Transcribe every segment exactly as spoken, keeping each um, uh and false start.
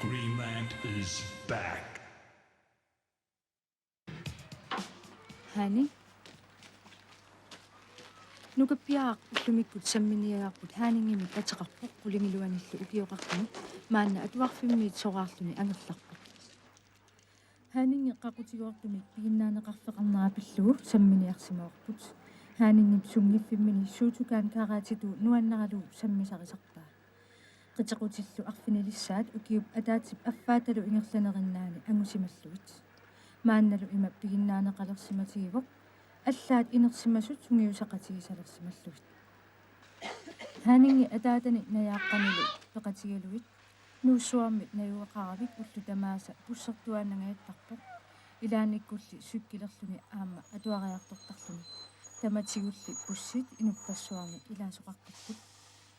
Greenland is back. Haani. Nukappiaraq ullumikkut samminiagarput Haaningimik ateqarpoq qulingiluanillu ukioqartuni maanna atuarfimmiit soraarluni angerlarpoq. Haningi qaqutigoortumik piginnaaneqarfeqarnera pillugu samminiarsimavarput. Haningip sunngiffimmini Shotokan Karate-tut nuannaralugu sammisarisarpaa. Qitequtillu arfinilissaat ukiup ataatsip affaatalu ingerlanerinnaani angusimallugit. Maannalu ima piginnaaneqalersimatigivoq, allaat inersimasut sungiusaqatigisalersimallugit. Haningi ataatani najaaqqanilu peqatigalugit Nuussuarmi najugaqaravit ullut tamaasa bussertuaannangajattarpoq. Ilaannikkulli cykelerluni aamma atuariartortarluni. Tamatigulli bussit inuppassuarni ilaasoqaqqipput.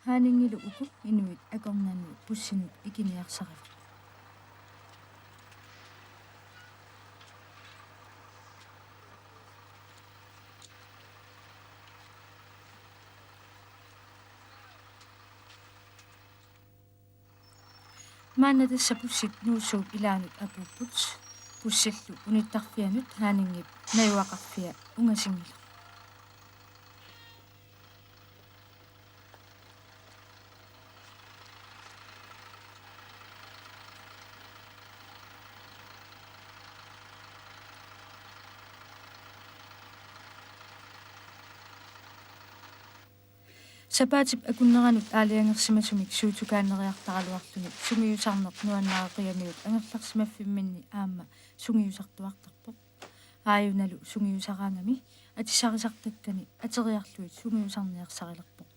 Haningilu uku inuit akornanni bussinut ikiniarsarivoq. Maanna tassa bussit Nuussuup ilaanut apuupput. Bussillu unittarfianut Haningip najugaqarfia ungasinngilaq. Sapaatip akunneranut aalajangersimasumik Shotokaneriartaraluarluni sungiusarneq nuannaraqigamiuk angerlarsimaffimminni aamma sungiusartuartarpoq. Aajunalu sungiusaraangami atisarisartakkani ateriarlugit sungiusarniarsarilerpoq.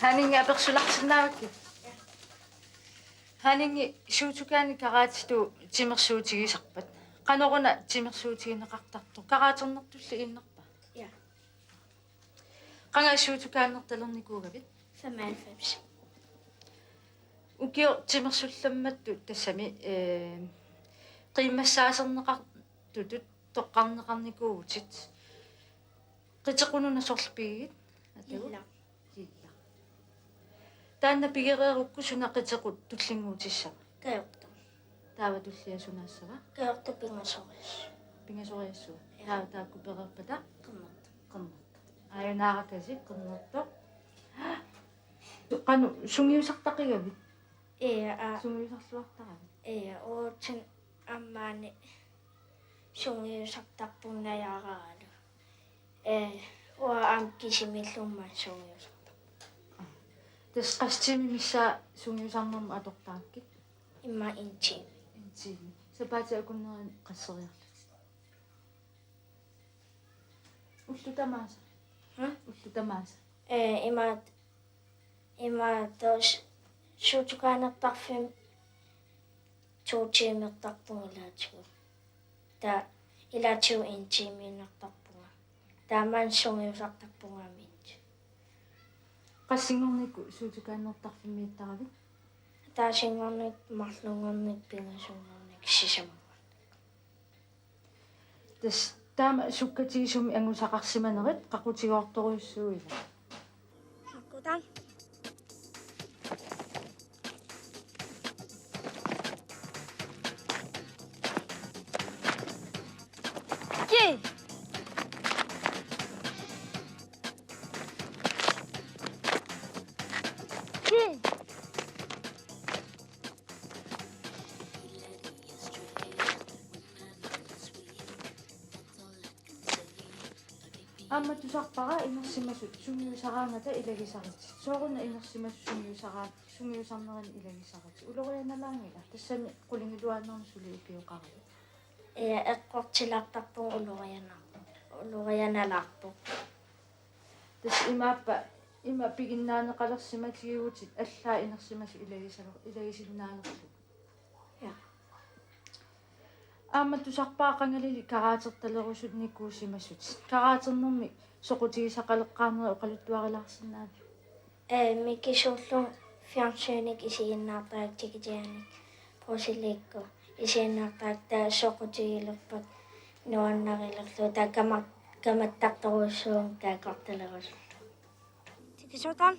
Haningi apersularsinnaavakkit. Haningi Shotokan Karate-tut timersuutigisarpat. Qanoruna timersuutigineqartartoq? Karaternertulli iinnerpa? Ja. Qanga Shotokanertalernikuugavit? Femoghalvfems. Ukioq timersullammattut tassami, eh, qiimmassaaserneqartutut toqqarneqarnikuuvutit. Qiteqununa sorleq pigigit? Atagu? Illa. Illa. Taanna pigereerukku suna qitequt tullinnguutissava? Kajortoq. Taava tullia sunaassava? Kajortoq pingasoriassua. Pingasoriassua. Ja. Taava taakku pereerpata? Qernertoq. Qernertoq. Ajunaarakasi qernertoq. Qanoq sungiusartaqigavit? Ee, aa. Sungiusarluartaravit? Ee, uatsinnut aamma maani sungiusartarpunga najoraralu. Ee, uanga aamma kisimiillunga maani sungiusartarpunga. Tassa qassit tiimit missaat sungiusarnermut atortarakkit? Immaqa en time. En time. Sapaatip akunneri qasseriarlutit? Ullut tamaasa. Hm? Ullut tamaasa. Ee, imaat, imaattoq s-, suut sukaanertarfimmi to tiimertarpunga ilaatigut. Taava ilaatigut en tiimiinnartarpunga. Taava maani sungiusartarpunga aamma en time. Qassinngornikkut suut sukaanertarfimmiittaravit? Ataasinngornikkut, marlunngornikkut, pingasunngornikkut, sisamanngornikkut. Tassa taama sukkatigisumik angusaqarsimanerit qaqutigoortorujussuuivat. Makkutaan. Yay! Yay! Aamma tusarpara inersimasut sungiusaraangata ilagisaratik. Sooruna inersimasut sungiusara-, sungiusarnerini ilagisaratik? Ulorianalaanngilaq, tassami qulingiluaannarnik suli ukioqaravit. Ee, eqqortilaartarpunga uloriana-, ulorianalaarpoq. Tassa imaappa, ima piginnaaneqalersimatigigutit allaat inersimasut ilagisaler-, ilagisinnaanerlugit. Ja. Aamma tusarpara qangalili karatertalerusunnikuusimasutit. Karaternermi soqutigisaqaleqqaarnerit oqaluttuarilaarsinnaaviuk? Ee, mikisuullunga fjernsynikkut isiginnaartarpakka, tikitianik Bruce Leeikkut isiginnaartarpakka, taava soqutigilerpakka nuannarilerlugu, taava kama-, kamattartorujussuuvunga taava karatertalerusullugu. Tikisuutaa.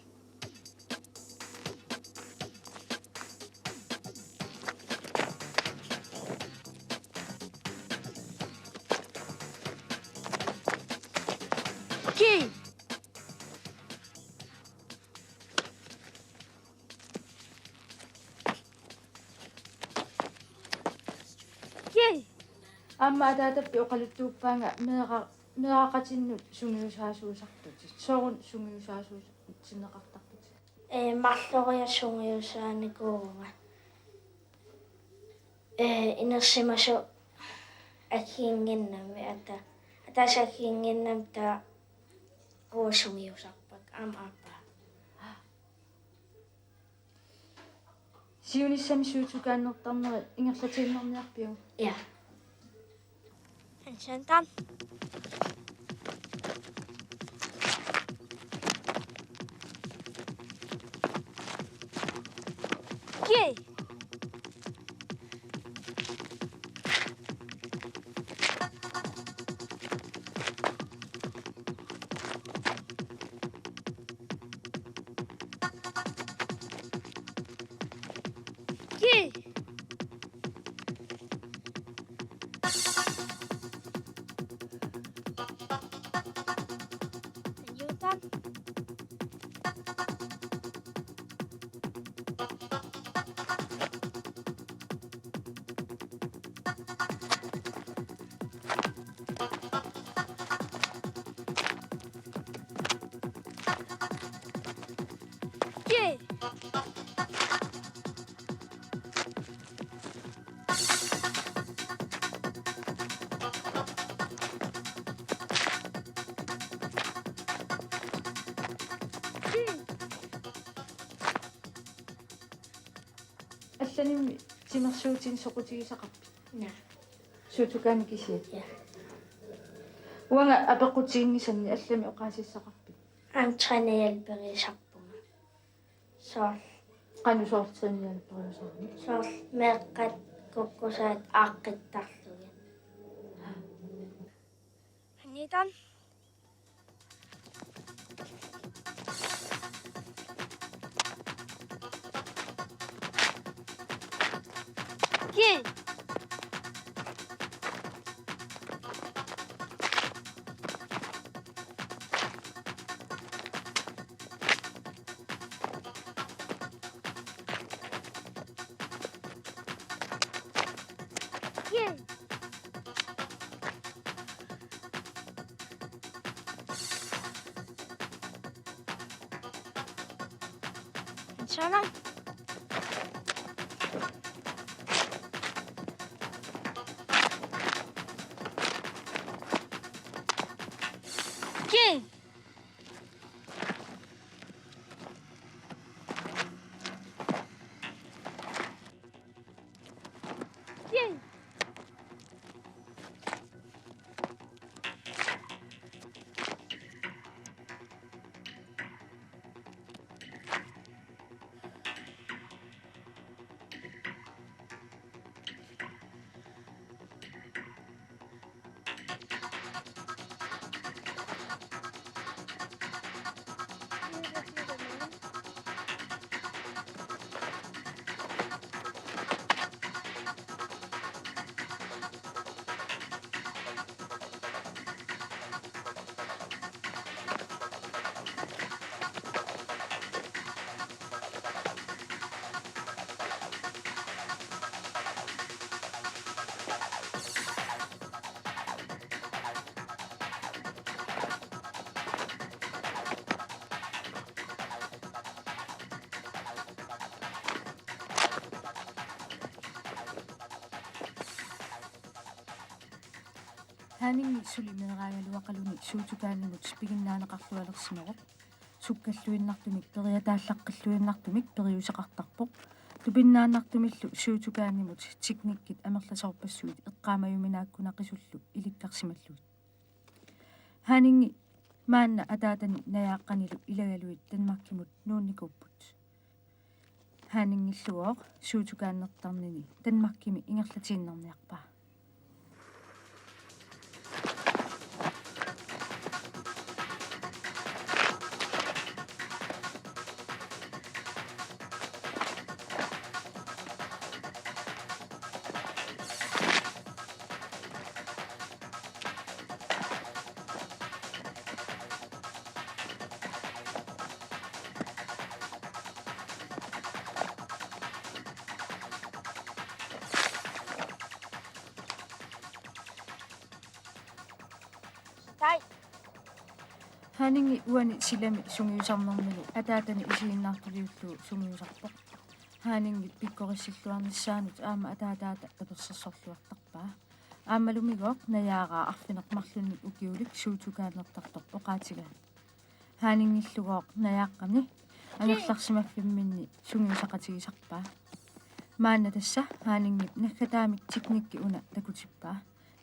Kii. Kii. Aamma ataatappi oqaluttuuppaanga meera-, meeraqatinnut sungiusaasuusartutit. Sooruna sungiusaasuutinneqartarputit? Ee, marloriarlunga sungiusaanikuuvunga. Ee, inersimasut aggiinnginnami ata-, ataaseq aggiinnginnami taava uanga sungiusarpakka aamma aappaa. Siunissami suut sukaannertarnerit ingerlatiinnarniarpiuk? Ja. Ansantan. Yay! Kii. Anniutaa. Kii. Allanimmi timersuutinik soqutigisaqarpit? Naa. Suut sukaanik kisiat? Ja. Uanga apeqqutiginngisanni allamik oqaasissaqarpit? Aamma trænehjælperisarpunga. Soorlu. Qanoq soorlu trænehjælperiusarpit? Soorlu meeqqat kukkusaat aaqqittarlugit. Anniutaa. Yay! Yay! Inshallah. Yay! Yay! Haningi suli meeraagaluaqaluni Suutukaanimut piginnaaneqarlualersimasoq. Sukkalluinnartumik periataallaqqilluinnartumik periuseqartarpoq. Tupinnaannartumillu Suutukaanimut teknikkit amerlasoorpassuit eqqaamajuminaakkunaqisullu ilikkarsimallugit. Haningi maanna ataatani Najaaqqanilu ilagalugit Danmarkimut nuunnikuupput. Haningillugooq Suutukaannertarnini Danmarkimi ingerlatiinnarniarpaa. Haningi uani silami sungiusarnermilu ataatani isiginnaartuliullugu sungiusarpoq. Haningip pikkorissilluarnissaanut aamma ataataata tapersersorluartarpaa. Aammalumigooq Najaaraa arfineq-marlunnik ukiulik Suutukaannertartoq oqaatigaa. Haningillugooq Najaaqqani angerlarsimaffimminni sungiusaqatigisarpaa. Maanna tassa Haningip naggataamik teknikki una takutippaa.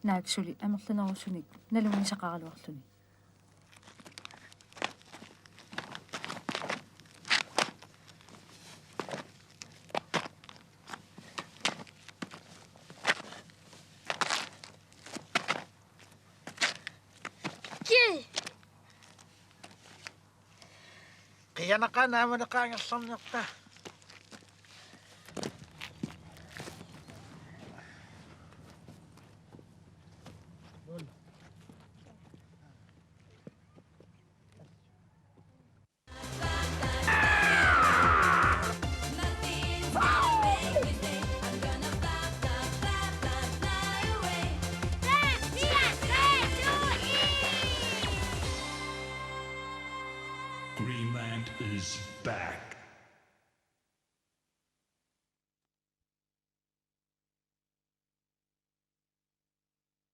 Naak suli amerlanerusunik nalunngisaqaraluarluni. Yay! Qianaqaaq naamaneqaaq angerlarniarta. Greenland is back.